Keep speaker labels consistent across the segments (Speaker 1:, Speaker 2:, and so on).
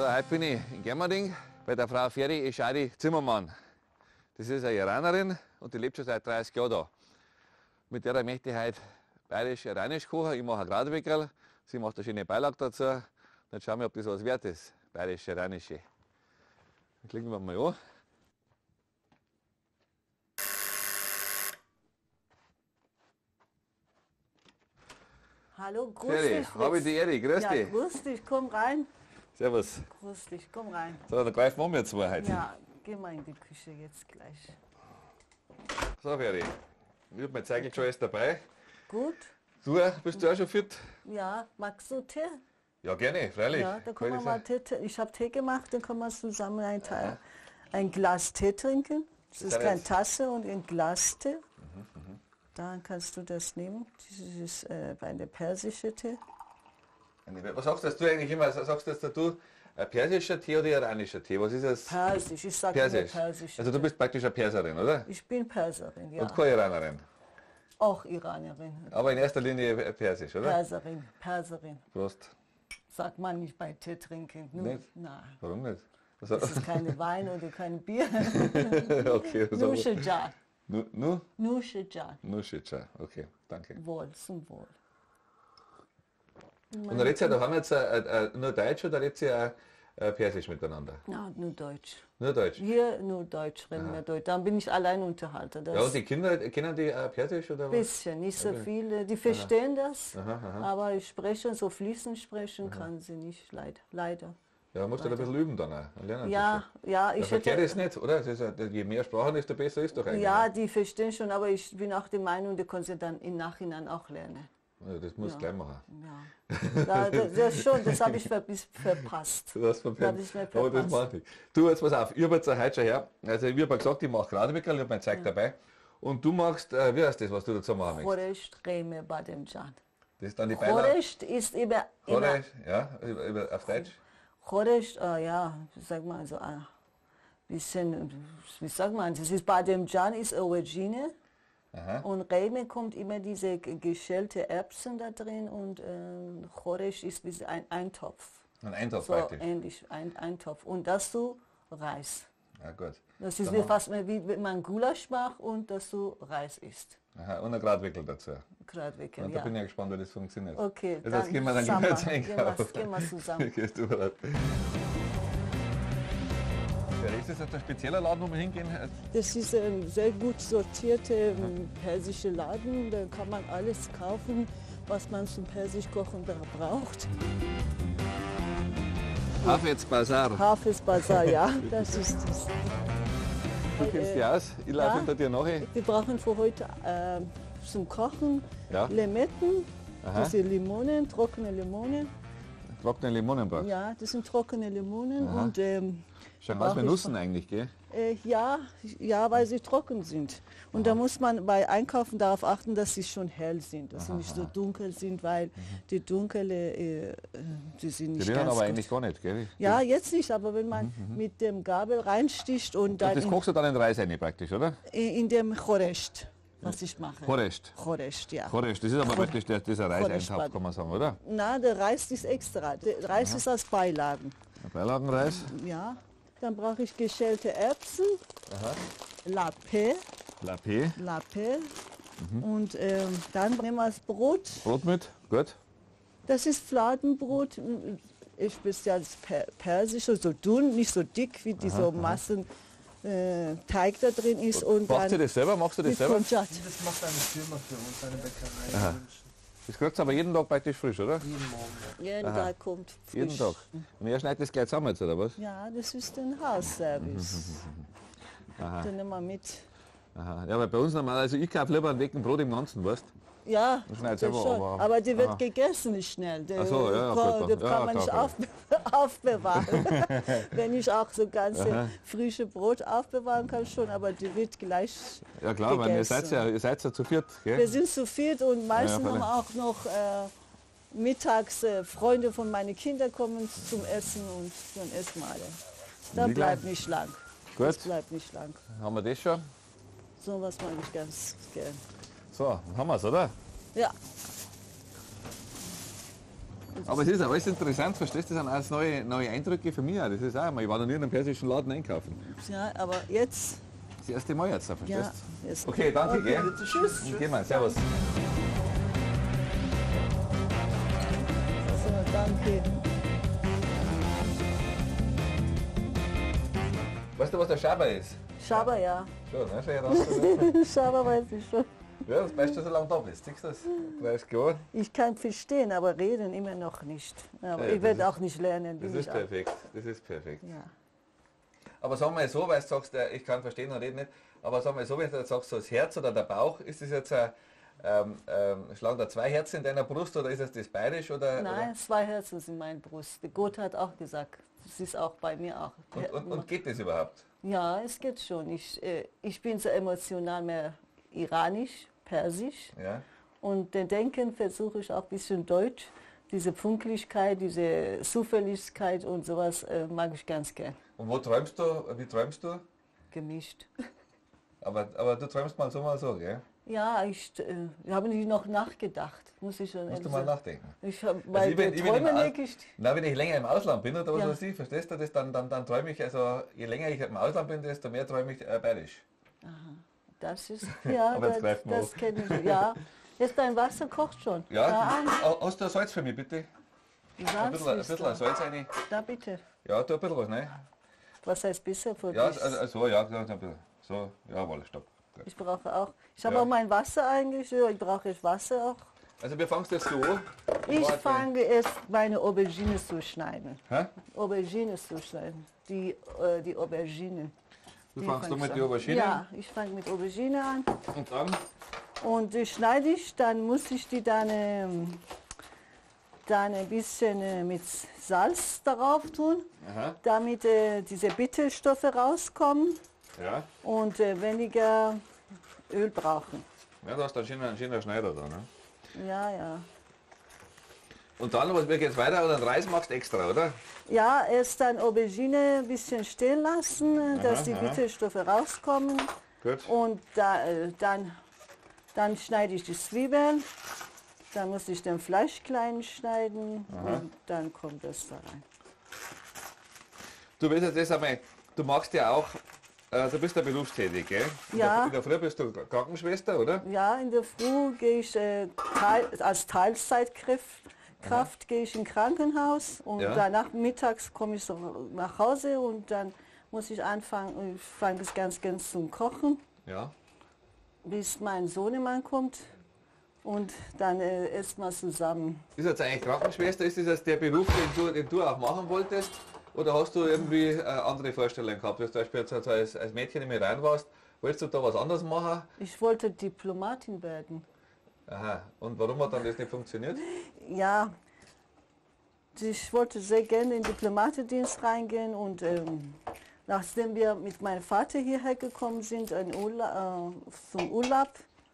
Speaker 1: So, heute bin ich in Germering bei der Frau Feri Eshari Zimmermann. Das ist eine Iranerin und die lebt schon seit 30 Jahren da. Mit der möchte ich heute bayerisch-iranisch kochen. Ich mache ein Gratwickerl, sie macht eine schöne Beilage dazu. Dann schauen wir, ob das was wert ist. Bayerisch-iranische. Dann klicken wir mal an.
Speaker 2: Hallo, grüß
Speaker 1: Feri,
Speaker 2: dich. Fritz.
Speaker 1: habe ich die Ehre, grüß
Speaker 2: ja,
Speaker 1: dich.
Speaker 2: Grüß dich, komm rein.
Speaker 1: Servus.
Speaker 2: Grüß dich, komm rein.
Speaker 1: So, dann greifen wir um jetzt zwei heute.
Speaker 2: Ja, geh mal in die Küche jetzt gleich.
Speaker 1: So, Feri, ich hab mein Zeigel schon alles dabei.
Speaker 2: Gut?
Speaker 1: Du, bist du auch schon fit?
Speaker 2: Ja, magst du Tee?
Speaker 1: Ja, gerne, freilich.
Speaker 2: Ja, da können wir
Speaker 1: Kann
Speaker 2: mal Tee, ich habe Tee gemacht, dann können wir zusammen ein Glas Tee trinken. Das ist
Speaker 1: sind
Speaker 2: keine
Speaker 1: jetzt-
Speaker 2: Tasse und ein Glas Tee. Dann kannst du das nehmen. Das ist eine persische Tee.
Speaker 1: sein. Was sagst du eigentlich immer? Sagst du jetzt du ein persischer Tee oder iranischer Tee? Was ist das?
Speaker 2: Persisch, ich sage immer
Speaker 1: Persisch.
Speaker 2: persisch.
Speaker 1: Also du bist praktisch eine Perserin, oder?
Speaker 2: Ich bin Perserin, ja.
Speaker 1: Und keine Iranerin.
Speaker 2: Auch Iranerin.
Speaker 1: Aber in erster Linie persisch, oder?
Speaker 2: Perserin, Perserin.
Speaker 1: Prost.
Speaker 2: Sagt man nicht bei Tee trinken. Nur,
Speaker 1: Nicht?
Speaker 2: Nein.
Speaker 1: Warum nicht? Also,
Speaker 2: Das ist keine Wein oder kein Bier.
Speaker 1: okay. Also,
Speaker 2: Nushejan.
Speaker 1: Nu, nu?
Speaker 2: Nushejan.
Speaker 1: Nuschica. Okay, danke.
Speaker 2: Wohl, zum Wohl.
Speaker 1: Und redet ihr daheim jetzt nur Deutsch oder redet ihr auch Persisch miteinander?
Speaker 2: Na, nur Deutsch.
Speaker 1: Nur Deutsch.
Speaker 2: Hier nur Deutsch, reden wir Deutsch. Dann bin ich Alleinunterhalter. Das
Speaker 1: Ja, und die Kinder, kennen die auch Persisch oder was?
Speaker 2: bisschen, nicht so viele. Die verstehen das, aber sprechen, so fließend sprechen kann sie nicht, leider. Leider.
Speaker 1: Ja, musst du da ein bisschen üben dann auch. und Lernen
Speaker 2: Ja, ja,
Speaker 1: Ja,
Speaker 2: ich
Speaker 1: verkehrt
Speaker 2: hätte...
Speaker 1: ist nicht, oder? Das ist ja, je mehr Sprachen, desto besser ist doch eigentlich.
Speaker 2: Ja, die verstehen schon, aber ich bin auch der Meinung, die können sie dann im Nachhinein auch lernen.
Speaker 1: Ja, das musst du gleich machen.
Speaker 2: Ja, das schon, das habe ich verpasst.
Speaker 1: Du hast verpennt.
Speaker 2: Hab ich mir
Speaker 1: Aber das
Speaker 2: verpasst.
Speaker 1: macht nichts. Du, jetzt pass auf, ich hab jetzt heute schon her. Also ich habe ja gesagt, ich mache Gradwickel, ich habe mein Zeug dabei. Und du machst, wie heißt das, was du dazu machen möchtest?
Speaker 2: Choresht Reme Bademjan.
Speaker 1: Das ist dann die Beilage.
Speaker 2: Choresht ist immer
Speaker 1: Choresh, ja, über, auf Deutsch.
Speaker 2: Choresht, ja, sag mal so, bisschen, wie sagt man, das ist Bademjan ist Aubergine.
Speaker 1: Aha.
Speaker 2: Und Reme kommt immer diese geschälte Erbsen da drin und Choresh ist wie ein Eintopf.
Speaker 1: Ein Eintopf
Speaker 2: So
Speaker 1: praktisch.
Speaker 2: ähnlich, ein Eintopf. Und dazu Reis.
Speaker 1: Ja, gut.
Speaker 2: Das ist
Speaker 1: Dann
Speaker 2: wie
Speaker 1: machen-
Speaker 2: fast mehr wie wenn man Gulasch macht und dazu Reis isst.
Speaker 1: Aha, und ein Gradwickel dazu.
Speaker 2: Gradwickel,
Speaker 1: Und da
Speaker 2: ja.
Speaker 1: bin ich ja gespannt, wie das funktioniert.
Speaker 2: Okay,
Speaker 1: Also jetzt gehen wir dann
Speaker 2: zusammen.
Speaker 1: gleich jetzt einkaufen.
Speaker 2: Gehen wir zusammen.
Speaker 1: Gehst du bereit. Ja, ist das jetzt ein spezieller Laden, wo wir hingehen?
Speaker 2: Das ist ein sehr gut sortierter persischer Laden. Da kann man alles kaufen, was man zum Persisch kochen braucht.
Speaker 1: Hafez Bazar.
Speaker 2: Hafiz Bazar, ja, das ist es.
Speaker 1: Du kennst dich aus, ich laufe
Speaker 2: Ja.
Speaker 1: hinter dir nach.
Speaker 2: Wir brauchen für heute zum Kochen
Speaker 1: Ja.
Speaker 2: Limetten,
Speaker 1: Aha.
Speaker 2: das sind Limonen, trockene Limonen.
Speaker 1: Trockene Limonen brauchst du.
Speaker 2: Ja, das sind trockene Limonen und
Speaker 1: Schauen aus
Speaker 2: brauch
Speaker 1: wie
Speaker 2: ich-
Speaker 1: Nüssen eigentlich, gell?
Speaker 2: Ja, ja, weil sie trocken sind. Und da muss man bei Einkaufen darauf achten, dass sie schon hell sind, dass sie nicht so dunkel sind, weil die dunkle, die sind
Speaker 1: Die
Speaker 2: nicht
Speaker 1: rühren
Speaker 2: ganz
Speaker 1: aber
Speaker 2: gut.
Speaker 1: eigentlich gar nicht, gell?
Speaker 2: Ja, jetzt nicht, aber wenn man mit dem Gabel reinsticht und dann
Speaker 1: Und das kochst du dann in Reis rein praktisch, oder?
Speaker 2: in dem Choresht, was ich mache.
Speaker 1: Choresht.
Speaker 2: Choresht, ja.
Speaker 1: Choresh, das ist aber praktisch der, dieser
Speaker 2: Choresh
Speaker 1: Reiseintopf, kann man sagen, oder?
Speaker 2: Na, der Reis ist extra. Der Reis ist als Beilagen.
Speaker 1: Ein Beilagenreis,
Speaker 2: Ja. Dann brauche ich geschälte Erbsen, Lappe,
Speaker 1: Lapé,
Speaker 2: Lappe. Und dann nehmen wir das Brot.
Speaker 1: Brot mit, gut.
Speaker 2: Das ist Fladenbrot, speziell persisch, so dünn, nicht so dick, wie diese Massen Teig da drin ist. Und
Speaker 1: Machst du
Speaker 2: dann
Speaker 1: das selber? Machst du das
Speaker 2: mit
Speaker 1: selber?
Speaker 2: Konjat.
Speaker 3: Das macht eine Firma für uns, eine Bäckerei in München.
Speaker 1: Das kriegst du aber jeden Tag praktisch frisch, oder?
Speaker 3: Jeden Morgen. Ja.
Speaker 2: Jeden Tag kommt frisch.
Speaker 1: Jeden Tag. Und er schneidet das gleich zusammen jetzt, oder was?
Speaker 2: Ja, das ist ein Hausservice. Den nehmen wir mit.
Speaker 1: Aha. Ja, weil bei uns normal, also ich kaufe lieber einen Wecken Brot im Ganzen, weißt du?
Speaker 2: Ja,
Speaker 1: Das schneidet's
Speaker 2: das
Speaker 1: selber,
Speaker 2: schon.
Speaker 1: aber-
Speaker 2: die wird
Speaker 1: aha.
Speaker 2: gegessen schnell. Die,
Speaker 1: Ach so, ja, ja, gut,
Speaker 2: die
Speaker 1: dann. Ja,
Speaker 2: kann man
Speaker 1: klar,
Speaker 2: nicht
Speaker 1: klar.
Speaker 2: aufbewahren. Wenn ich auch so ganze frische Brot aufbewahren kann schon, aber die wird gleich
Speaker 1: Ja klar, weil ihr
Speaker 2: gegessen.
Speaker 1: seid ja zu viert, gell?
Speaker 2: Wir sind zu viert und meistens
Speaker 1: Ja,
Speaker 2: haben wir auch noch mittags Freunde von meinen Kindern kommen zum Essen und dann essen wir alle. Da
Speaker 1: Wie
Speaker 2: bleibt
Speaker 1: gleich.
Speaker 2: nicht lang.
Speaker 1: Gut.
Speaker 2: Das bleibt nicht lang.
Speaker 1: Haben wir das schon?
Speaker 2: So was mag ich ganz gern.
Speaker 1: So, dann haben wir's, oder?
Speaker 2: Ja.
Speaker 1: Aber es ist auch alles interessant, verstehst du? Das sind alles neue Eindrücke für mich auch. Das ist auch, ich war noch nie in einem persischen Laden einkaufen.
Speaker 2: Ja, aber jetzt.
Speaker 1: Das erste Mal jetzt, verstehst
Speaker 2: Ja, jetzt.
Speaker 1: Okay, danke,
Speaker 2: Okay,
Speaker 1: gell?
Speaker 2: bitte. Tschüss.
Speaker 1: Gehen wir, servus.
Speaker 2: So, danke.
Speaker 1: Weißt du, was der Schaber ist?
Speaker 2: Schaber, ja.
Speaker 1: Schon, ne? Schon raus.
Speaker 2: Schaber weiß ich schon.
Speaker 1: Ja, das weißt du, so lange da bist. Siehst du das? 30 Jahre.
Speaker 2: Ich kann verstehen, aber reden immer noch nicht. Aber
Speaker 1: Ja,
Speaker 2: ich
Speaker 1: das
Speaker 2: werde
Speaker 1: ist-
Speaker 2: auch nicht lernen.
Speaker 1: Das
Speaker 2: bin
Speaker 1: ist
Speaker 2: ich auch.
Speaker 1: perfekt. Das ist perfekt.
Speaker 2: Ja.
Speaker 1: Aber sagen wir so, weil du sagst, ich kann verstehen und reden nicht, aber sagen wir so, wenn du jetzt sagst, so das Herz oder der Bauch, ist das jetzt ein, schlagen da zwei Herzen in deiner Brust oder ist das das bayerisch oder?
Speaker 2: Nein, zwei Herzen sind in meiner Brust. Gott hat auch gesagt, das ist auch bei mir auch.
Speaker 1: Oder? Und geht das überhaupt?
Speaker 2: Ja, es geht schon. Ich bin so emotional mehr iranisch, persisch.
Speaker 1: Ja.
Speaker 2: Und den Denken versuche ich auch ein bisschen deutsch. Diese Pünktlichkeit, diese Zuverlässigkeit und sowas mag ich ganz gern.
Speaker 1: Und wo träumst du? Wie träumst du?
Speaker 2: Gemischt.
Speaker 1: Aber du träumst mal so, mal so, gell?
Speaker 2: Ja, ich habe nicht noch nachgedacht, muss ich schon
Speaker 1: Musst
Speaker 2: ehrlich
Speaker 1: du mal
Speaker 2: sagen.
Speaker 1: nachdenken.
Speaker 2: Ich hab,
Speaker 1: Also
Speaker 2: weil
Speaker 1: ich bin,
Speaker 2: der
Speaker 1: ich bin im
Speaker 2: Träumen
Speaker 1: Aus-
Speaker 2: wirklich,
Speaker 1: Na, wenn ich länger im Ausland bin oder was
Speaker 2: Ja.
Speaker 1: weiß ich, verstehst du das, dann träume ich, also je länger ich im Ausland bin, desto mehr träume ich bayerisch.
Speaker 2: das ist, ja,
Speaker 1: Aber jetzt
Speaker 2: das,
Speaker 1: greifen wir
Speaker 2: das
Speaker 1: an.
Speaker 2: kenne ich, ja. Jetzt dein Wasser kocht schon.
Speaker 1: Ja,
Speaker 2: Da an.
Speaker 1: hast du Salz für mich bitte? Ein
Speaker 2: Salz
Speaker 1: bisschen, ein
Speaker 2: ist
Speaker 1: bisschen
Speaker 2: da.
Speaker 1: Salz rein.
Speaker 2: Da bitte.
Speaker 1: Ja, tu ein bisschen was, ne?
Speaker 2: Was heißt besser für
Speaker 1: Ja,
Speaker 2: dich?
Speaker 1: also, so, ja, ein bisschen. So, jawohl, stopp. Gut.
Speaker 2: Ich brauche auch, ich habe
Speaker 1: Ja.
Speaker 2: auch mein Wasser eigentlich, ich brauche ich Wasser auch.
Speaker 1: Also wir fangen jetzt so an.
Speaker 2: Ich
Speaker 1: Warte.
Speaker 2: fange erst meine Aubergine zu schneiden.
Speaker 1: Hä?
Speaker 2: Aubergine zu schneiden. Die Aubergine.
Speaker 1: Du
Speaker 2: Die
Speaker 1: fangst
Speaker 2: fang
Speaker 1: du
Speaker 2: ich
Speaker 1: mit
Speaker 2: an.
Speaker 1: der Aubergine
Speaker 2: Ja, ich fange mit Aubergine an.
Speaker 1: und dann?
Speaker 2: Und die schneide ich, dann muss ich die dann ein bisschen mit Salz darauf tun,
Speaker 1: Aha.
Speaker 2: damit diese Bitterstoffe rauskommen
Speaker 1: Ja.
Speaker 2: und weniger Öl brauchen.
Speaker 1: Ja, du hast einen schönen Schneider da, ne?
Speaker 2: Ja, ja.
Speaker 1: Und dann, was, wie geht's weiter? Oder einen Reis machst du extra, oder?
Speaker 2: Ja, erst dann Aubergine ein bisschen stehen lassen, dass die
Speaker 1: aha.
Speaker 2: Bitterstoffe rauskommen.
Speaker 1: Gut.
Speaker 2: Und dann schneide ich die Zwiebeln. Dann muss ich den Fleisch klein schneiden und dann kommt das da rein.
Speaker 1: Du willst jetzt das einmal, du machst ja auch, du bist ja berufstätig, gell?
Speaker 2: Ja.
Speaker 1: In der Früh bist du Krankenschwester, oder?
Speaker 2: Ja, in der Früh gehe ich als Teilzeitkraft gehe ich in Krankenhaus und
Speaker 1: Ja.
Speaker 2: danach mittags komme ich so nach Hause und dann muss ich anfangen, ich fange es ganz, ganz zum Kochen,
Speaker 1: Ja.
Speaker 2: bis mein Sohnemann kommt und dann essen wir zusammen.
Speaker 1: Ist jetzt eigentlich Krankenschwester, ist das jetzt der Beruf, den du auch machen wolltest? Oder hast du irgendwie andere Vorstellungen gehabt? Wenn du zum Beispiel jetzt als Mädchen im Iran warst, wolltest du da was anderes machen?
Speaker 2: Ich wollte Diplomatin werden.
Speaker 1: Aha. Und warum hat dann das nicht funktioniert?
Speaker 2: Ja, ich wollte sehr gerne in den Diplomatendienst reingehen und nachdem wir mit meinem Vater hierher gekommen sind in zum Urlaub,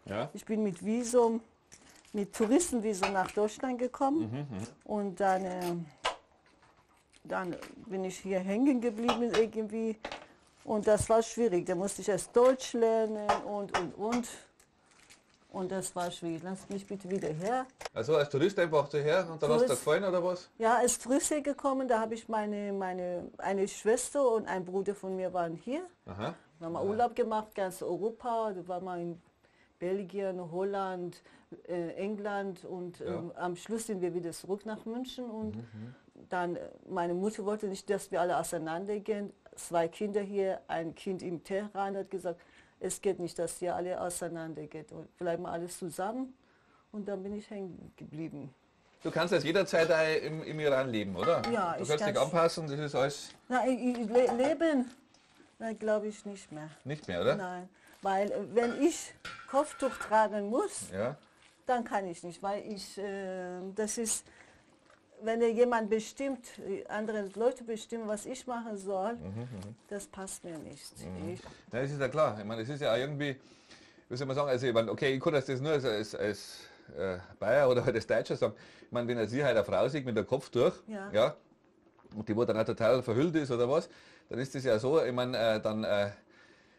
Speaker 1: Ja.
Speaker 2: ich bin mit Visum, mit Touristenvisum nach Deutschland gekommen und dann bin ich hier hängen geblieben irgendwie und das war schwierig. Da musste ich erst Deutsch lernen und. Und das war schwierig. Lass mich bitte wieder her.
Speaker 1: Also als Tourist einfach hierher und dann hast du dir
Speaker 2: Tourist.
Speaker 1: gefallen oder was?
Speaker 2: Ja, als Tourist hier gekommen, da habe ich eine Schwester und ein Bruder von mir waren hier.
Speaker 1: Aha.
Speaker 2: Wir haben Urlaub gemacht, ganz Europa. Da waren wir in Belgien, Holland, England und am Schluss sind wir wieder zurück nach München. Und dann, meine Mutter wollte nicht, dass wir alle auseinandergehen. 2 Kinder hier, ein Kind im Teheran hat gesagt, es geht nicht, dass ihr alle auseinandergeht. Und bleiben wir alle zusammen. Und dann bin ich hängen geblieben.
Speaker 1: Du kannst jetzt jederzeit auch im Iran leben, oder?
Speaker 2: Ja,
Speaker 1: Du
Speaker 2: ich
Speaker 1: kannst dich
Speaker 2: kann's.
Speaker 1: anpassen, das ist alles
Speaker 2: Na, ich leben, nein, glaube ich nicht mehr.
Speaker 1: nicht mehr, oder?
Speaker 2: Nein, weil wenn ich Kopftuch tragen muss,
Speaker 1: Ja.
Speaker 2: dann kann ich nicht, weil ich, das ist, wenn jemand bestimmt, andere Leute bestimmen, was ich machen soll, das passt mir nicht. Ich,
Speaker 1: Ja, das ist ja klar. Ich meine, das ist ja auch irgendwie, wie soll man sagen, also ich meine, okay, ich kann das nur als Bayer oder halt als Deutscher sagen. Ich meine, wenn er sie halt eine Frau sieht mit dem Kopf durch,
Speaker 2: Ja.
Speaker 1: ja, und die wo dann auch total verhüllt ist oder was, dann ist das ja so, ich meine, dann,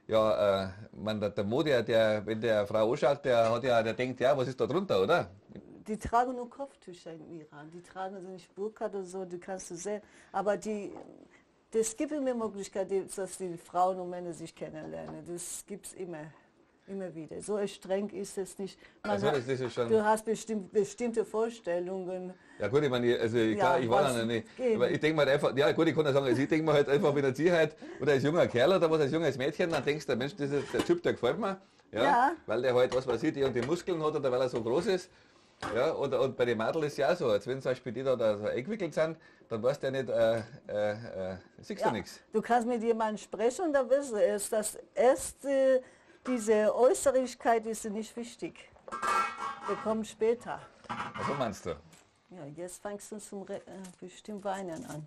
Speaker 1: ja, man, der Mo, der, wenn der Frau anschaut, der hat ja, der denkt, ja, was ist da drunter, oder?
Speaker 2: Die tragen nur Kopftücher im Iran. Die tragen so nicht Burka oder so, die kannst du sehen. Aber das gibt immer Möglichkeit, dass die Frauen und Männer sich kennenlernen. Das gibt es immer, immer wieder. So streng ist es nicht.
Speaker 1: Also das ist schon
Speaker 2: Du hast bestimmte Vorstellungen.
Speaker 1: Ja gut, ich meine, also klar,
Speaker 2: Ja,
Speaker 1: ich war
Speaker 2: was
Speaker 1: noch nicht.
Speaker 2: geht?
Speaker 1: Aber ich denke mir halt einfach, ja gut, ich kann ja sagen, also ich denke mir halt einfach, wenn ich halt, oder als junger Kerl oder was, als junges Mädchen, dann denkst du, Mensch, das ist der Typ, der gefällt mir. Ja,
Speaker 2: Ja.
Speaker 1: Weil der halt, was weiß ich, die und die Muskeln hat oder weil er so groß ist. Ja, und bei den Mädels ist es ja auch so, als wenn zum Beispiel die da so eingewickelt sind, dann weißt du ja nicht, siehst du
Speaker 2: Ja,
Speaker 1: nichts.
Speaker 2: du kannst mit jemandem sprechen und dann wirst du es, dass erst diese Äußerlichkeit ist nicht wichtig. Der kommt später.
Speaker 1: Also meinst du?
Speaker 2: Ja, jetzt fängst du zum bestimmt Weinen an.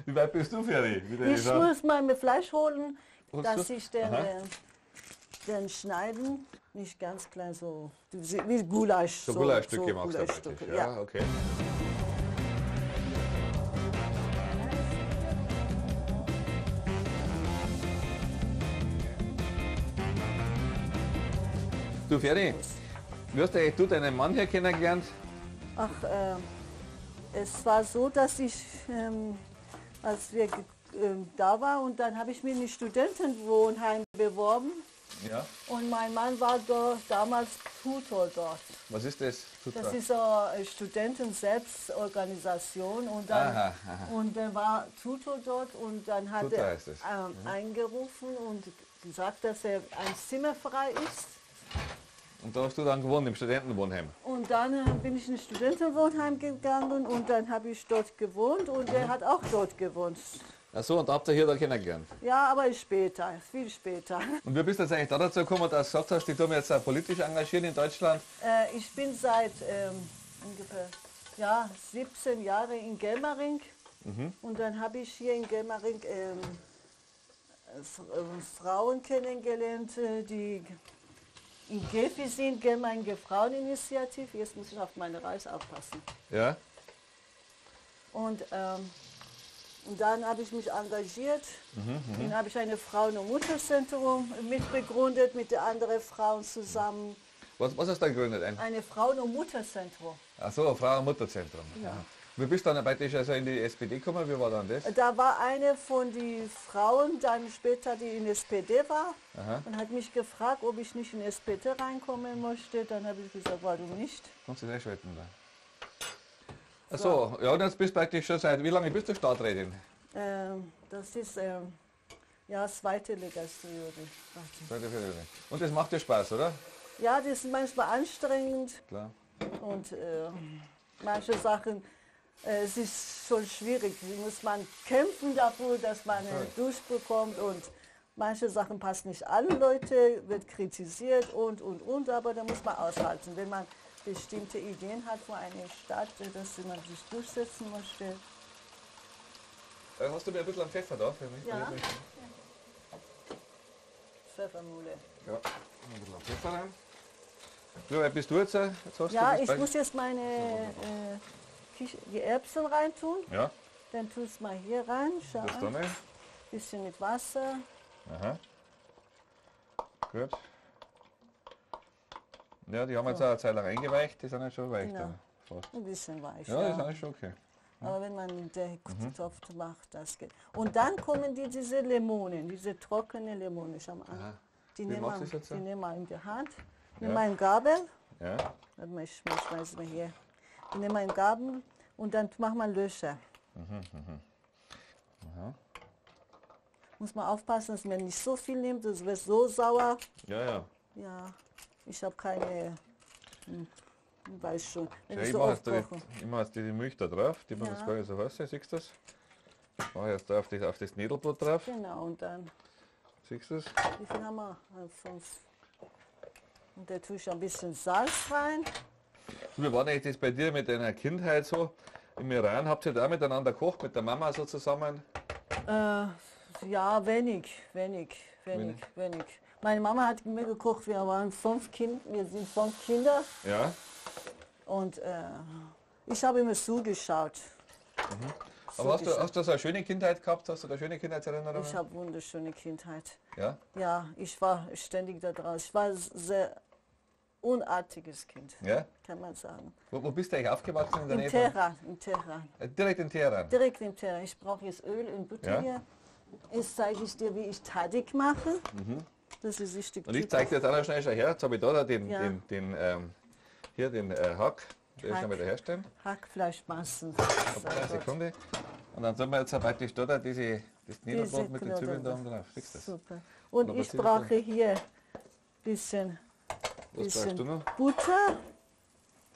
Speaker 1: Wie weit bist du, Ferdi? Mit deinen
Speaker 2: Ich
Speaker 1: Sachen?
Speaker 2: muss mal mir Fleisch holen,
Speaker 1: Holst
Speaker 2: dass
Speaker 1: du?
Speaker 2: ich den,
Speaker 1: Aha.
Speaker 2: den schneiden. Nicht ganz klein, so wie Gulasch.
Speaker 1: So Gulaschstücke machst du
Speaker 2: Gulaschstücke,
Speaker 1: praktisch.
Speaker 2: ja.
Speaker 1: Ja, okay. Du Ferdi, wie hast eigentlich du deinen Mann hier kennengelernt?
Speaker 2: Ach, es war so, dass ich, als wir da waren, und dann habe ich mich in ein Studentenwohnheim beworben.
Speaker 1: Ja.
Speaker 2: Und mein Mann war dort, damals Tutor dort.
Speaker 1: Was ist das? Tutor?
Speaker 2: Das ist eine Studenten-Selbstorganisation und dann,
Speaker 1: Aha, aha.
Speaker 2: und dann war Tutor dort und dann hat
Speaker 1: Tutor
Speaker 2: er
Speaker 1: heißt es.
Speaker 2: angerufen und gesagt, dass er ein Zimmer frei ist.
Speaker 1: Und da hast du dann gewohnt im Studentenwohnheim.
Speaker 2: Und dann bin ich in ein Studentenwohnheim gegangen und dann habe ich dort gewohnt und er hat auch dort gewohnt.
Speaker 1: Ach so, und da habt ihr hier da kennengelernt.
Speaker 2: Ja, aber später, viel später.
Speaker 1: Und wie bist du jetzt eigentlich da dazu gekommen, dass du gesagt hast, ich tue mich jetzt auch politisch engagieren in Deutschland?
Speaker 2: Ich bin seit ungefähr 17 Jahren in Germering. Und dann habe ich hier in Germering Frauen kennengelernt, die in Gefi sind, Germeringer Fraueninitiative. Jetzt muss ich auf meine Reise aufpassen.
Speaker 1: Ja.
Speaker 2: Und dann habe ich mich engagiert. Dann habe ich eine Frauen- und Mutterzentrum mitbegründet, mit den anderen Frauen zusammen.
Speaker 1: Was hast du da gegründet?
Speaker 2: Eine Frauen- und Mutterzentrum.
Speaker 1: Ach so, ein Frauen- und Mutterzentrum.
Speaker 2: Ja.
Speaker 1: Aha. Wie bist du dann praktisch also in die SPD gekommen? Wie war dann das?
Speaker 2: Da war eine von den Frauen, dann später, die in SPD war, und hat mich gefragt, ob ich nicht in SPD reinkommen möchte. Dann habe ich gesagt, warum nicht?
Speaker 1: Kannst du das einschalten da? Ach so, ja, und jetzt bist du praktisch schon seit, wie lange bist du Stadträtin?
Speaker 2: Das ist ja, zweite Legislatur.
Speaker 1: Zweite Periode. Und das macht dir Spaß, oder?
Speaker 2: Ja, das ist manchmal anstrengend.
Speaker 1: Klar.
Speaker 2: Und manche Sachen, es ist schon schwierig. Muss man kämpfen dafür, dass man durchbekommt, und manche Sachen passen nicht allen Leute, wird kritisiert und, aber da muss man aushalten. Wenn man bestimmte Ideen hat für eine Stadt, dass man sich durchsetzen möchte.
Speaker 1: Hast du mir ein bisschen Pfeffer da für mich?
Speaker 2: Ja. Pfeffermühle.
Speaker 1: Ja, ein bisschen Pfeffer rein. Wie weit bist du jetzt? Jetzt hast
Speaker 2: Ja,
Speaker 1: du das
Speaker 2: ich
Speaker 1: bei-
Speaker 2: muss jetzt meine die Erbsen reintun.
Speaker 1: Ja,
Speaker 2: Dann tust du mal hier rein. Schau
Speaker 1: das da
Speaker 2: an.
Speaker 1: nicht.
Speaker 2: Bisschen mit Wasser.
Speaker 1: Aha. Gut. Ja, die haben jetzt auch eine Zeit lang eingeweicht, die sind jetzt schon weich.
Speaker 2: Genau.
Speaker 1: Dann. Fast.
Speaker 2: Ein bisschen weich.
Speaker 1: Ja,
Speaker 2: ja.
Speaker 1: die sind jetzt schon okay.
Speaker 2: Aber wenn man den Topf macht, das geht. Und dann kommen diese Limonen, diese trockene Limone. Schau mal an.
Speaker 1: Aha.
Speaker 2: Die
Speaker 1: Wie
Speaker 2: nehmen
Speaker 1: machst
Speaker 2: wir,
Speaker 1: du das jetzt so?
Speaker 2: die nehmen wir in die Hand.
Speaker 1: Ja.
Speaker 2: Nimm mal Gabel.
Speaker 1: Ja.
Speaker 2: Warte mal, ich schmeiße mal hier. Ich nehme einen Gabel und dann mach mal Löcher. Muss man aufpassen, dass man nicht so viel nimmt, das wird so sauer.
Speaker 1: Ja, ja.
Speaker 2: Ja, ich habe keine, weiß schon, wenn
Speaker 1: Ja,
Speaker 2: ich
Speaker 1: ich
Speaker 2: so
Speaker 1: mache
Speaker 2: oft
Speaker 1: jetzt,
Speaker 2: koche.
Speaker 1: die, ich mach jetzt die Milch da drauf, die man
Speaker 2: Ja.
Speaker 1: das gar nicht so heiß ist, siehst du das? Mache ich jetzt da auf das Nädelbrot drauf,
Speaker 2: Genau, und dann,
Speaker 1: siehst du das?
Speaker 2: wie viel haben wir? 5. Und da tue ich ein bisschen Salz rein.
Speaker 1: Wie war denn eigentlich das bei dir mit deiner Kindheit so? Im Iran habt ihr da miteinander gekocht, mit der Mama so zusammen?
Speaker 2: Ja, wenig. Meine Mama hat mir gekocht, wir waren 5 Kinder, wir sind 5 Kinder.
Speaker 1: Ja.
Speaker 2: Und ich habe immer zugeschaut.
Speaker 1: Aber hast du so eine schöne Kindheit gehabt? Hast du da schöne Kindheitserinnerungen?
Speaker 2: Ich habe wunderschöne Kindheit.
Speaker 1: Ja?
Speaker 2: Ja, ich war ständig da draußen. Ich war sehr unartiges Kind,
Speaker 1: Ja?
Speaker 2: kann man sagen.
Speaker 1: Wo bist du eigentlich aufgewachsen in der
Speaker 2: In
Speaker 1: Nähe?
Speaker 2: Teheran, in Teheran.
Speaker 1: Direkt in Teheran.
Speaker 2: Direkt in Teheran. Ich brauche jetzt Öl und Butter
Speaker 1: Ja.
Speaker 2: hier. Jetzt zeige ich dir, wie ich Tadik mache. Das ist ein Stück
Speaker 1: Und ich zeige dir jetzt auch noch schnell, schau her, jetzt habe ich da den,
Speaker 2: Ja.
Speaker 1: den Hack, den
Speaker 2: Hack.
Speaker 1: kann man da herstellen.
Speaker 2: Hackfleischmassen.
Speaker 1: Eine Sekunde. Und dann sollen wir jetzt praktisch da das Knödelbrot mit den Zwiebeln da oben drauf. Siehst du das?
Speaker 2: Super. Und
Speaker 1: Und
Speaker 2: ich
Speaker 1: was ist
Speaker 2: brauche hier ein bisschen,
Speaker 1: Was brauchst du noch?
Speaker 2: Butter.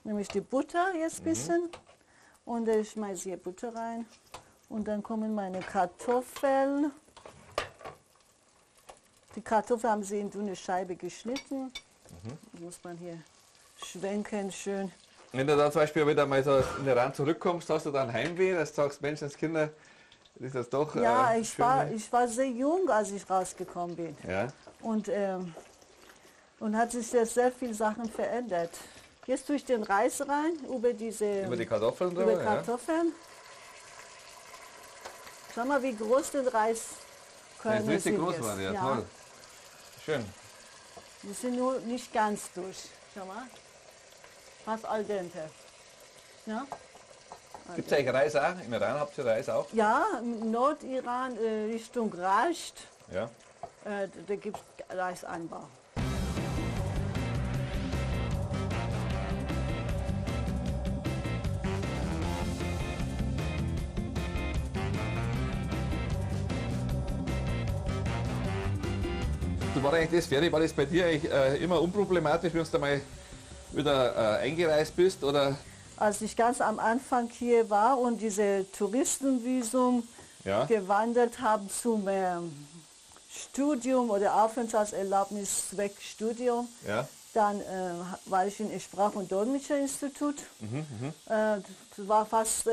Speaker 2: Nämlich die Butter jetzt ein bisschen. Und ich schmeiße hier Butter rein. Und dann kommen meine Kartoffeln. Die Kartoffeln haben sie in dünne Scheibe geschnitten. Muss man hier schwenken schön.
Speaker 1: Wenn du da zum Beispiel wieder mal so in den Iran zurückkommst, hast du dann Heimweh, dass du sagst, Menschenskinder, das ist das doch.
Speaker 2: Ja, ich
Speaker 1: schön
Speaker 2: war,
Speaker 1: hier.
Speaker 2: ich war sehr jung, als ich rausgekommen bin.
Speaker 1: Ja.
Speaker 2: Und, und hat sich sehr, sehr viel Sachen verändert. Jetzt tue ich den Reis rein, über diese
Speaker 1: Über die Kartoffeln
Speaker 2: über
Speaker 1: drüber, ja.
Speaker 2: Kartoffeln. Schau mal, wie groß den Reis
Speaker 1: Der ist
Speaker 2: können
Speaker 1: richtig
Speaker 2: sind
Speaker 1: groß
Speaker 2: jetzt.
Speaker 1: geworden, ja,
Speaker 2: ja.
Speaker 1: toll. Schön.
Speaker 2: Die sind nur nicht ganz durch. Schau mal. Fast al dente. Ja?
Speaker 1: Gibt es eigentlich Reis auch? Im Iran habt ihr Reis auch?
Speaker 2: Ja, im Nordiran Richtung Rasht,
Speaker 1: Ja.
Speaker 2: da gibt es Reisanbau.
Speaker 1: Du war eigentlich das, Ferdi, war das bei dir eigentlich immer unproblematisch, wenn du da mal wieder eingereist bist? Oder?
Speaker 2: Als ich ganz am Anfang hier war und diese Touristenvisum
Speaker 1: Ja.
Speaker 2: gewandelt habe zum Studium oder Aufenthaltserlaubnis Zweck Studium,
Speaker 1: Ja.
Speaker 2: dann war ich im Sprach- und Dolmetscherinstitut. Das war fast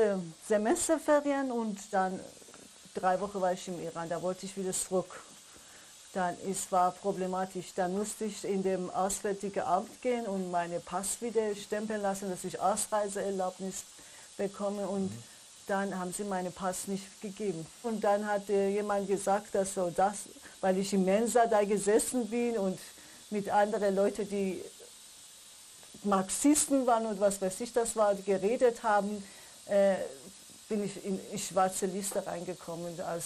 Speaker 2: Semesterferien und dann 3 Wochen war ich im Iran, da wollte ich wieder zurück. Dann es war problematisch. Dann musste ich in dem Auswärtigen Amt gehen und meine Pass wieder stempeln lassen, dass ich Ausreiseerlaubnis bekomme. Und dann haben sie meine Pass nicht gegeben. Und dann hat jemand gesagt, dass so das, weil ich im Mensa da gesessen bin und mit anderen Leuten, die Marxisten waren und was weiß ich das war, geredet haben, bin ich in die schwarze Liste reingekommen als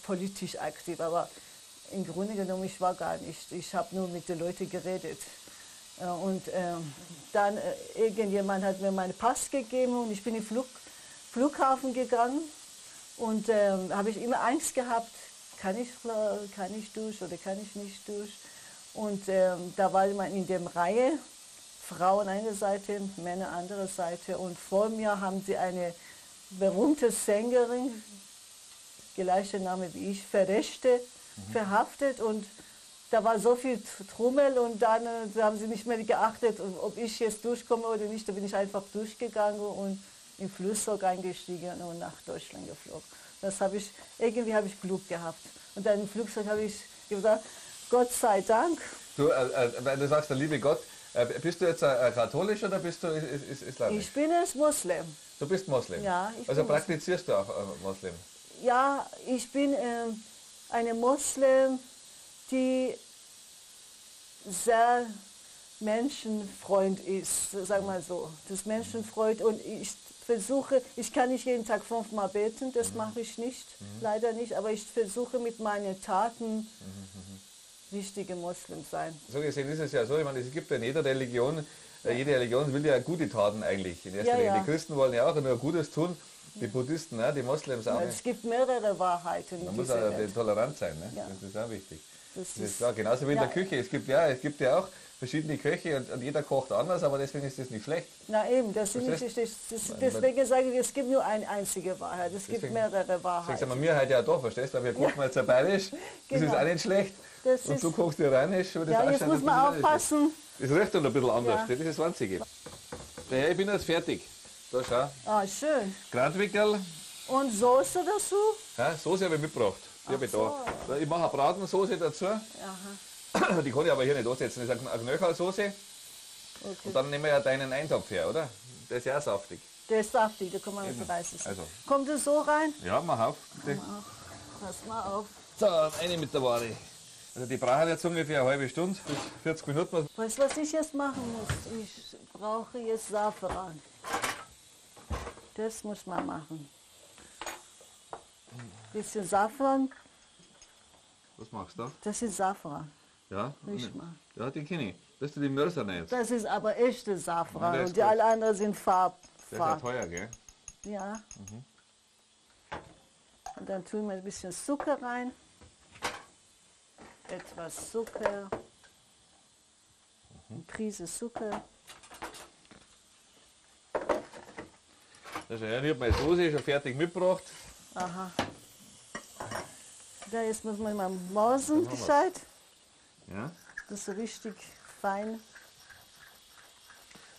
Speaker 2: politisch aktiv. Aber im Grunde genommen, ich war gar nicht. Ich habe nur mit den Leuten geredet. Und dann irgendjemand hat mir meinen Pass gegeben und ich bin in den Flughafen gegangen. Und habe ich immer Angst gehabt, kann ich durch oder kann ich nicht durch. Und da war man in der Reihe, Frauen eine Seite, Männer andere Seite. Und vor mir haben sie eine berühmte Sängerin, gleicher Name wie ich, Fereshteh, verhaftet. Und da war so viel Trommel und dann haben sie nicht mehr geachtet, ob ich jetzt durchkomme oder nicht. Da bin ich einfach durchgegangen und im Flugzeug eingestiegen und nach Deutschland geflogen. Das habe ich, irgendwie habe ich Glück gehabt. Und dann im Flugzeug habe ich gesagt, Gott sei Dank.
Speaker 1: Du, weil du sagst, der liebe Gott, bist du jetzt ein katholisch oder bist du islamisch?
Speaker 2: Ich bin jetzt Moslem.
Speaker 1: Du bist Moslem?
Speaker 2: Ja, ich
Speaker 1: Also
Speaker 2: bin Moslem.
Speaker 1: praktizierst du auch Moslem?
Speaker 2: Ja, ich bin eine Moslem, die sehr menschenfreund ist, sag mal so. Das Menschenfreund und ich versuche, ich kann nicht jeden Tag 5-mal beten, das mache ich nicht, leider nicht, aber ich versuche mit meinen Taten richtige Moslem sein.
Speaker 1: So gesehen ist es ja so, ich meine, es gibt ja in jeder Religion, jede Religion will ja gute Taten eigentlich. In erster Linie. Die Christen wollen ja auch nur Gutes tun, die Buddhisten, ne, die Moslems auch.
Speaker 2: Ja, es gibt mehrere Wahrheiten.
Speaker 1: Man muss auch tolerant sein, ne?
Speaker 2: Ja.
Speaker 1: Das ist auch wichtig.
Speaker 2: Das
Speaker 1: Das ist klar, genauso wie in der Küche. Es gibt ja auch verschiedene Köche und jeder kocht anders, aber deswegen ist das nicht schlecht.
Speaker 2: Na eben, das ist nicht schlecht. Deswegen sage ich, es gibt nur eine einzige Wahrheit, es gibt mehrere Wahrheiten.
Speaker 1: Deswegen sind wir halt ja da, verstehst du? Weil wir kochen jetzt ja bayerisch, das ist auch nicht schlecht.
Speaker 2: Das
Speaker 1: und du kochst iranisch. Und das
Speaker 2: ja, jetzt muss man aufpassen.
Speaker 1: Das riecht dann ein bisschen anders, das ist das Einzige. Ja, ich bin jetzt fertig. Da schau.
Speaker 2: Ah, schön.
Speaker 1: Gratwickerl.
Speaker 2: Und Soße dazu?
Speaker 1: Ja, Soße habe ich mitgebracht. Die habe ich da. Ich mache eine Bratensoße dazu.
Speaker 2: Aha.
Speaker 1: Die kann ich aber hier nicht ansetzen. Das ist eine Knöchelsoße.
Speaker 2: Okay.
Speaker 1: Und dann nehmen wir ja deinen Eintopf her, oder? Der ist ja auch saftig.
Speaker 2: Der ist saftig, da kann man mit Reis essen.
Speaker 1: Also.
Speaker 2: Kommt es so rein?
Speaker 1: Ja, mach auf. Bitte.
Speaker 2: Mach auf. Pass mal auf.
Speaker 1: So, eine mit der Ware. Also die brauchen jetzt ungefähr eine halbe Stunde bis 40 Minuten.
Speaker 2: Weißt du, was ich jetzt machen muss? Ich brauche jetzt Safran. Das muss man machen. Bisschen Safran.
Speaker 1: Was machst du da?
Speaker 2: Das ist Safran.
Speaker 1: Ja,
Speaker 2: Riech mal.
Speaker 1: Ja, den kenne ich. Das ist die Mörser nicht.
Speaker 2: Das ist aber echte Safran.
Speaker 1: Ja, der ist
Speaker 2: und die
Speaker 1: gut.
Speaker 2: alle anderen sind Farb.
Speaker 1: Der ist ja teuer, gell?
Speaker 2: Ja. Und dann tun wir ein bisschen Zucker rein. Etwas Zucker. Eine Prise Zucker.
Speaker 1: Das ist ja, ich habe meine Soße schon fertig mitgebracht.
Speaker 2: Aha. Da jetzt muss man mal mausen
Speaker 1: Dann haben wir's.
Speaker 2: gescheit.
Speaker 1: Ja.
Speaker 2: Das ist so richtig fein.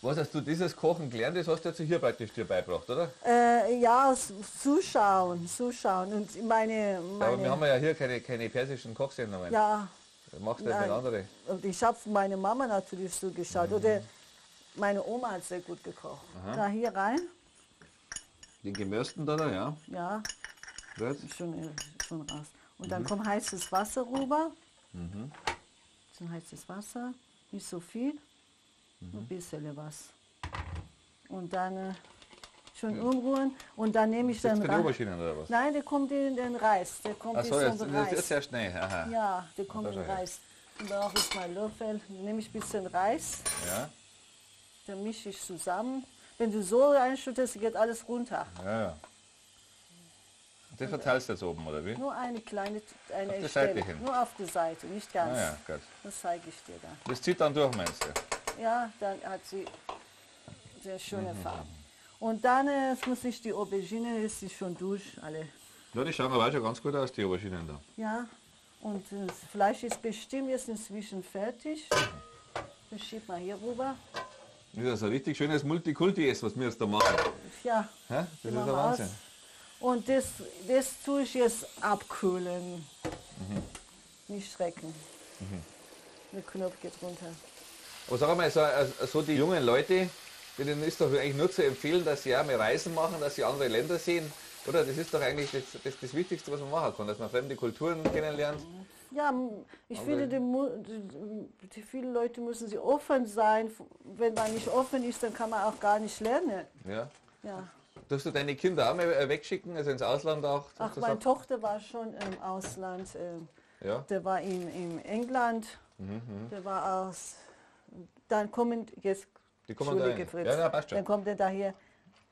Speaker 1: Was hast du dieses Kochen gelernt? Das hast du jetzt hier praktisch dir beigebracht, oder?
Speaker 2: Ja, zuschauen, zuschauen. Und meine,
Speaker 1: Ja, aber wir haben ja hier keine persischen Kochsendungen.
Speaker 2: ja,
Speaker 1: Machst du das mit
Speaker 2: Nein.
Speaker 1: anderen?
Speaker 2: Und ich habe meine Mama natürlich zugeschaut. Oder meine Oma hat sehr gut gekocht. Da hier rein,
Speaker 1: Den gemörsten da, da, ja.
Speaker 2: ja,
Speaker 1: Gut.
Speaker 2: schon raus. Und dann kommt heißes Wasser rüber. Bisschen heißes Wasser, nicht so viel, nur ein bisschen was. Und dann schön umrühren und dann nehme ich
Speaker 1: Jetzt
Speaker 2: dann
Speaker 1: für die
Speaker 2: Reis.
Speaker 1: Auberginen oder was?
Speaker 2: Nein, der kommt in den Reis. Der kommt
Speaker 1: Ach so,
Speaker 2: in
Speaker 1: jetzt,
Speaker 2: den
Speaker 1: das
Speaker 2: Reis.
Speaker 1: ist sehr schnell. Aha.
Speaker 2: Ja, der kommt
Speaker 1: Das
Speaker 2: in
Speaker 1: ist ja.
Speaker 2: Reis. Dann brauche ich mal Löffel. Dann nehme ich ein bisschen Reis,
Speaker 1: Ja,
Speaker 2: dann mische ich zusammen. Wenn du so reinschüttest, geht alles runter.
Speaker 1: ja, ja. Und das verteilst du jetzt oben, oder wie?
Speaker 2: Nur eine kleine eine
Speaker 1: Auf die
Speaker 2: Stelle.
Speaker 1: Seite hin.
Speaker 2: Nur auf die Seite, nicht ganz.
Speaker 1: Ah ja, gut.
Speaker 2: Das zeige ich dir dann.
Speaker 1: Das zieht dann durch, meinst du?
Speaker 2: Ja, dann hat sie sehr schöne Farben. Und dann muss ich die Aubergine, ist sie schon durch, alle.
Speaker 1: Ja, die schauen aber auch schon ganz gut aus, die Auberginen da.
Speaker 2: Ja, und das Fleisch ist bestimmt jetzt inzwischen fertig. Das schiebt man hier rüber.
Speaker 1: Das ist also ein richtig schönes Multikulti-Essen, was wir jetzt da machen.
Speaker 2: Ja,
Speaker 1: Hä? Das ist
Speaker 2: machen
Speaker 1: der
Speaker 2: wir
Speaker 1: Wahnsinn.
Speaker 2: aus. Und das tue ich jetzt abkühlen. Nicht schrecken. Der Knopf geht runter.
Speaker 1: Aber sag mal, so die jungen Leute, denen ist doch eigentlich nur zu empfehlen, dass sie auch mal Reisen machen, dass sie andere Länder sehen. Oder das ist doch eigentlich das Wichtigste, was man machen kann, dass man fremde Kulturen kennenlernt.
Speaker 2: Ja, ich finde, die viele Leute müssen sie offen sein. Wenn man nicht offen ist, dann kann man auch gar nicht lernen.
Speaker 1: Ja.
Speaker 2: Ja.
Speaker 1: Darfst du deine Kinder auch mal wegschicken, also ins Ausland auch?
Speaker 2: Ach, meine Tochter war schon im Ausland.
Speaker 1: Ja.
Speaker 2: Der war in England. Der war aus. Dann kommen jetzt.
Speaker 1: Die kommen da
Speaker 2: Entschuldige,
Speaker 1: hin.
Speaker 2: Fritz.
Speaker 1: Ja, ja, passt schon.
Speaker 2: Dann kommt er daher.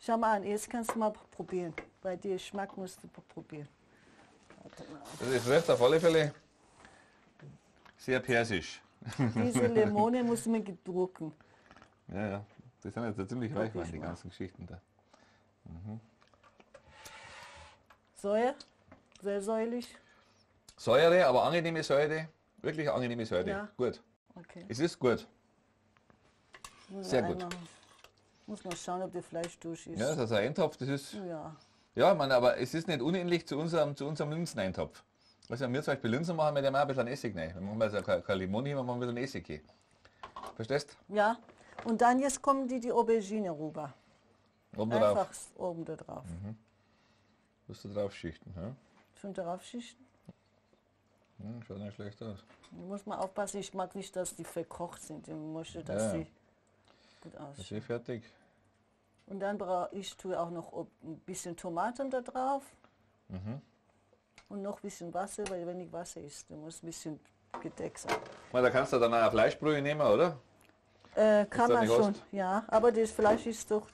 Speaker 2: Schau mal an, jetzt kannst du mal probieren. Bei dir Geschmack musst du probieren. Warte mal.
Speaker 1: Also es riecht auf alle Fälle sehr persisch.
Speaker 2: Diese Limone muss man gedrucken.
Speaker 1: Ja, ja. Die sind jetzt ziemlich reich,
Speaker 2: Probier
Speaker 1: waren die
Speaker 2: mal.
Speaker 1: ganzen Geschichten da.
Speaker 2: Säure, sehr säuerlich.
Speaker 1: Säure, aber angenehme Säure. Wirklich angenehme Säure.
Speaker 2: Ja.
Speaker 1: Gut.
Speaker 2: Okay.
Speaker 1: Es ist gut.
Speaker 2: Muss
Speaker 1: Sehr
Speaker 2: man
Speaker 1: gut.
Speaker 2: einmal- Muss man schauen, ob der Fleisch durch ist.
Speaker 1: Ja, das ist also ein Eintopf, das ist.
Speaker 2: Ja.
Speaker 1: Ja, ich meine, aber es ist nicht unähnlich zu unserem Linseneintopf. Also wenn wir zum Beispiel Linsen machen, wir dem auch ein bisschen Essig rein. Wir machen also keine Limone hin, wir machen ein bisschen Essig hin. Verstehst?
Speaker 2: Ja. Und dann jetzt kommen die Aubergine rüber.
Speaker 1: Oben drauf.
Speaker 2: Einfach oben da drauf.
Speaker 1: Musst du drauf schichten. Ja?
Speaker 2: Schon drauf schichten.
Speaker 1: Schaut nicht schlecht aus.
Speaker 2: Da muss man aufpassen, ich mag nicht, dass die verkocht sind. Ich möchte, dass
Speaker 1: Ja.
Speaker 2: sie gut
Speaker 1: Das
Speaker 2: aussehen.
Speaker 1: ist eh fertig.
Speaker 2: Und dann brauche ich tue auch noch ein bisschen Tomaten da drauf. Und noch ein bisschen Wasser, weil wenig Wasser ist. Da muss ein bisschen gedeckt sein.
Speaker 1: Ich meine, da kannst du dann auch eine Fleischbrühe nehmen, oder?
Speaker 2: Kann
Speaker 1: du
Speaker 2: man
Speaker 1: nicht
Speaker 2: schon,
Speaker 1: hast.
Speaker 2: ja. Aber das Fleisch ist doch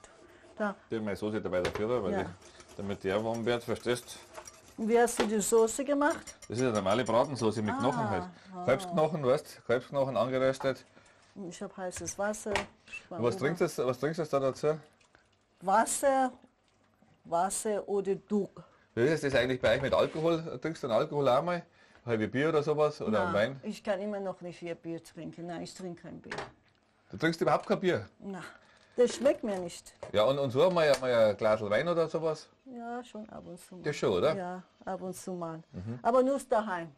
Speaker 2: da.
Speaker 1: Die meine Soße dabei dafür, da, weil
Speaker 2: Ja.
Speaker 1: die, damit die auch warm wird, verstehst?
Speaker 2: Und wie hast du die Soße gemacht?
Speaker 1: Das ist eine normale Bratensoße mit Knochen halt. Kalbsknochen, weißt Kalbsknochen angeröstet.
Speaker 2: Ich habe heißes Wasser.
Speaker 1: Und was trinkst du, was trinkst du da dazu?
Speaker 2: Wasser, Wasser oder Duck.
Speaker 1: Wie ist das eigentlich bei euch mit Alkohol? Trinkst du einen Alkohol auch mal? Halbe Bier oder sowas? Oder einen Wein?
Speaker 2: Ich kann immer noch nicht hier Bier trinken. Nein, ich trinke kein Bier.
Speaker 1: Du trinkst überhaupt kein Bier?
Speaker 2: Na, das schmeckt mir nicht.
Speaker 1: Ja, und so einmal, mal ein Glas Wein oder sowas?
Speaker 2: Ja, schon ab und zu mal.
Speaker 1: Das schon, oder?
Speaker 2: Ja, ab und zu mal. Aber nur daheim.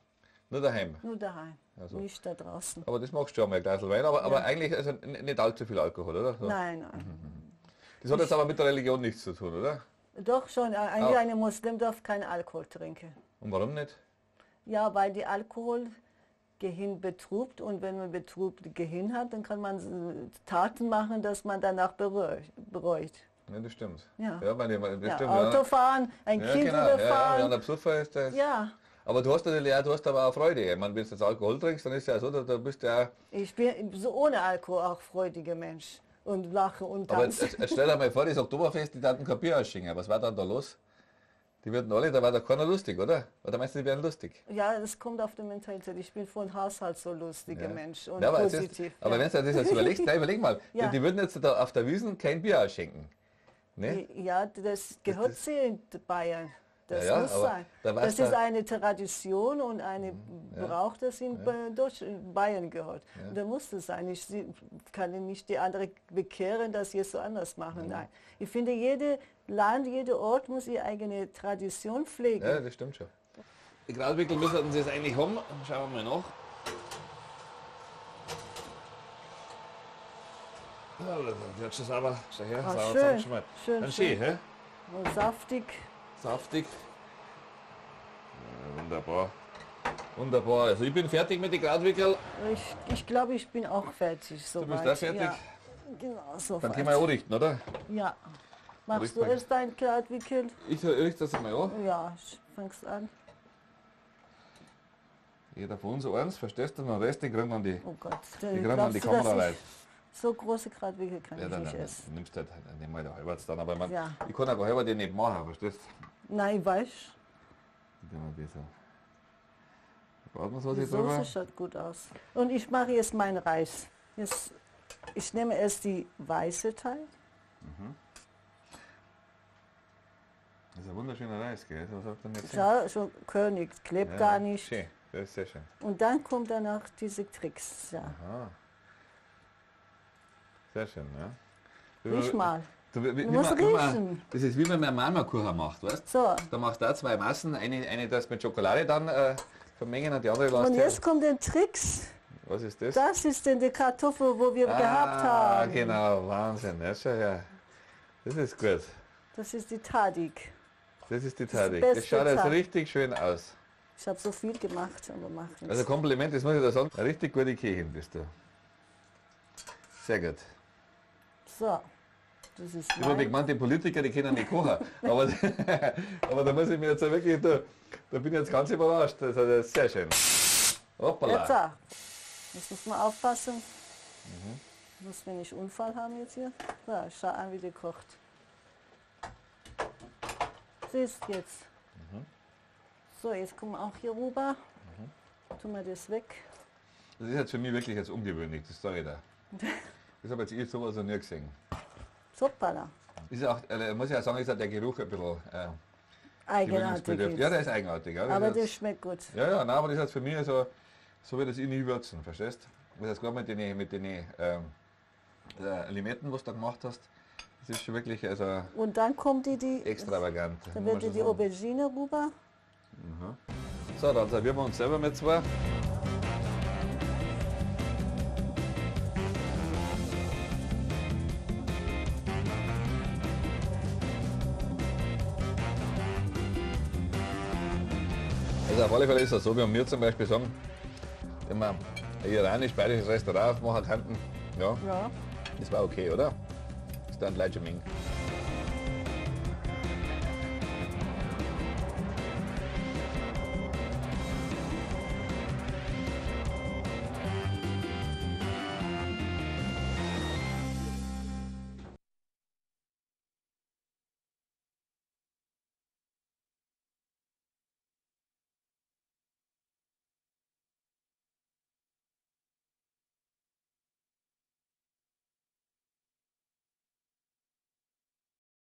Speaker 1: Nur daheim.
Speaker 2: Nur daheim.
Speaker 1: Also.
Speaker 2: Nicht da draußen.
Speaker 1: Aber das magst du schon mal, ein Glas Wein. Aber eigentlich also nicht allzu viel Alkohol, oder? So.
Speaker 2: Nein, nein.
Speaker 1: Das hat jetzt aber mit der Religion nichts zu tun, oder?
Speaker 2: Doch schon, eigentlich
Speaker 1: Auch.
Speaker 2: ein Muslim darf keinen Alkohol trinken.
Speaker 1: Und warum nicht?
Speaker 2: Ja, weil die Alkohol Gehirn betrübt und wenn man betrübt Gehirn hat, dann kann man Taten machen, dass man danach bereut.
Speaker 1: Ja, das stimmt.
Speaker 2: Ja.
Speaker 1: Ja, meine, das
Speaker 2: Ja,
Speaker 1: stimmt,
Speaker 2: Autofahren, ein
Speaker 1: ja.
Speaker 2: Kind
Speaker 1: Ja, genau. Ja, ja,
Speaker 2: überfahren.
Speaker 1: wenn der Besucher ist, das.
Speaker 2: Ja,
Speaker 1: Aber du hast natürlich auch, du hast aber auch Freude. Ich meine, wenn du jetzt Alkohol trinkst, dann ist ja so, da bist du ja.
Speaker 2: ich bin so ohne Alkohol auch freudiger Mensch und lache und
Speaker 1: Aber jetzt,
Speaker 2: tanze.
Speaker 1: jetzt stell dir mal vor, das Oktoberfest, die taten kein Bier ausschenken. Was war dann da los? Die würden alle, da war doch keiner lustig, oder? Oder meinst du, die wären lustig?
Speaker 2: Ja, das kommt auf die Mentalität. Ich bin von Haushalt so lustiger
Speaker 1: Ja.
Speaker 2: Mensch und
Speaker 1: Ja, aber, jetzt ist,
Speaker 2: positiv.
Speaker 1: aber
Speaker 2: ja.
Speaker 1: wenn du das jetzt überlegst, nein, überleg mal,
Speaker 2: Ja.
Speaker 1: die würden jetzt da auf der Wiesn kein Bier ausschenken. Ne?
Speaker 2: Ja, das gehört
Speaker 1: das-
Speaker 2: sie in Bayern. Das
Speaker 1: Ja, ja,
Speaker 2: muss
Speaker 1: aber
Speaker 2: sein.
Speaker 1: da
Speaker 2: Das
Speaker 1: weißt
Speaker 2: ist
Speaker 1: du-
Speaker 2: eine Tradition und eine Brauch, das in in Bayern gehört.
Speaker 1: Ja.
Speaker 2: Und da muss es sein. Ich kann nicht die anderen bekehren, dass sie es so anders machen. Nein. Ich finde, jedes Land, jeder Ort muss ihre eigene Tradition pflegen.
Speaker 1: Ja, das stimmt schon. Die Krautwickel müssten sie jetzt eigentlich haben. Schauen wir mal nach. Ja, das wird schon sauber. Schau her,
Speaker 2: Ah,
Speaker 1: sauber
Speaker 2: schön,
Speaker 1: zusammengeschmiert.
Speaker 2: schön,
Speaker 1: Dann schön,
Speaker 2: schön.
Speaker 1: hä?
Speaker 2: Und saftig.
Speaker 1: Saftig. Ja, wunderbar. Wunderbar. Also ich bin fertig mit den Krautwickel.
Speaker 2: Ich glaube, ich bin auch fertig.
Speaker 1: Du bist
Speaker 2: Soweit.
Speaker 1: auch fertig?
Speaker 2: Ja, genau, soweit.
Speaker 1: Dann können wir ja anrichten, oder?
Speaker 2: Ja. Machst
Speaker 1: Richt
Speaker 2: du
Speaker 1: mal.
Speaker 2: erst dein Krautwickel?
Speaker 1: Ich richte das einmal an.
Speaker 2: Ja, fangst an.
Speaker 1: Jeder von uns eins, verstehst du? Und den Rest, den kriegen dann die,
Speaker 2: Oh Gott,
Speaker 1: die, kriegen dann die
Speaker 2: glaubst du, dass
Speaker 1: Kameraleute.
Speaker 2: ich so große Krautwickel kann
Speaker 1: Ja,
Speaker 2: ich
Speaker 1: dann,
Speaker 2: nicht
Speaker 1: dann,
Speaker 2: essen.
Speaker 1: dann nimmst du halt, dann nehmen wir halt halber dann, aber ich, mein,
Speaker 2: Ja.
Speaker 1: ich kann auch halber den nicht machen, verstehst du?
Speaker 2: Nein, ich weiß.
Speaker 1: Dann wir so. Bratensoße
Speaker 2: Die
Speaker 1: drüber.
Speaker 2: Soße schaut gut aus. Und ich mache jetzt meinen Reis. Jetzt, ich nehme erst die weiße Teil.
Speaker 1: Das ist ein wunderschöner Reis, gell? Das habt ihr nicht gesehen.
Speaker 2: Schau, schon körnig, klebt
Speaker 1: Ja,
Speaker 2: gar nicht.
Speaker 1: Schön, das ist sehr schön.
Speaker 2: Und dann kommt danach diese Tricks. Ja.
Speaker 1: Aha. Sehr schön, ja.
Speaker 2: Riech mal.
Speaker 1: Du, wie,
Speaker 2: Du musst riechen.
Speaker 1: Das ist wie wenn man Marmorkuchen macht, weißt du?
Speaker 2: So,
Speaker 1: Da machst du auch zwei Massen, eine das mit Schokolade dann vermengen und die andere lässt
Speaker 2: und
Speaker 1: her.
Speaker 2: jetzt kommt der Tricks.
Speaker 1: Was ist das?
Speaker 2: Das ist denn die Kartoffel, wo wir gehabt
Speaker 1: Ah,
Speaker 2: haben.
Speaker 1: genau, Wahnsinn. Ja, schau her. Das ist gut.
Speaker 2: Das ist die Tadik.
Speaker 1: Das ist die
Speaker 2: ist die
Speaker 1: Tadik. Das
Speaker 2: beste
Speaker 1: schaut jetzt
Speaker 2: Tadik.
Speaker 1: richtig schön aus.
Speaker 2: Ich habe so viel gemacht, aber macht nichts.
Speaker 1: Also Kompliment, das muss ich da sagen. Eine richtig gute Köchin bist du. Sehr gut.
Speaker 2: So, das ist
Speaker 1: Ich habe
Speaker 2: mein.
Speaker 1: gemeint, die Politiker, die können nicht kochen. Aber, aber da muss ich mir jetzt auch wirklich, da bin ich jetzt ganz überrascht. Das ist sehr schön. Hoppala.
Speaker 2: Jetzt auch. Jetzt muss man aufpassen. Muss wir nicht Unfall haben jetzt hier. So, schau an, wie der kocht. Siehst jetzt. So, jetzt kommen wir auch hier rüber. Tun wir das weg.
Speaker 1: Das ist jetzt für mich wirklich jetzt ungewöhnlich, das sage ich da. Das habe jetzt ich sowas noch nie gesehen.
Speaker 2: Hoppala.
Speaker 1: Ist auch, muss ich auch sagen, ist auch der Geruch ein bisschen
Speaker 2: Eigenartig.
Speaker 1: gewöhnungsbedürftig. Ja, der ist eigenartig. Ja, Das
Speaker 2: Aber
Speaker 1: ist
Speaker 2: das
Speaker 1: jetzt-
Speaker 2: schmeckt gut.
Speaker 1: Ja, ja, nein, aber das ist jetzt für mich so, so wie das ich nie würzen, verstehst? Das heißt, gerade mit den Limetten, was du da gemacht hast, das ist schon wirklich also,
Speaker 2: Und dann kommt die
Speaker 1: extravagant.
Speaker 2: dann
Speaker 1: muss man
Speaker 2: wird die,
Speaker 1: schon
Speaker 2: die
Speaker 1: sagen.
Speaker 2: Aubergine rüber.
Speaker 1: So, dann servieren wir uns selber mit zwei. Also auf alle Fälle ist das so, wie wir zum Beispiel sagen, wenn wir ein iranisch-bayerisches Restaurant aufmachen könnten, ja,
Speaker 2: Ja.
Speaker 1: das war okay, oder? Das ist dann Leute schon mengen.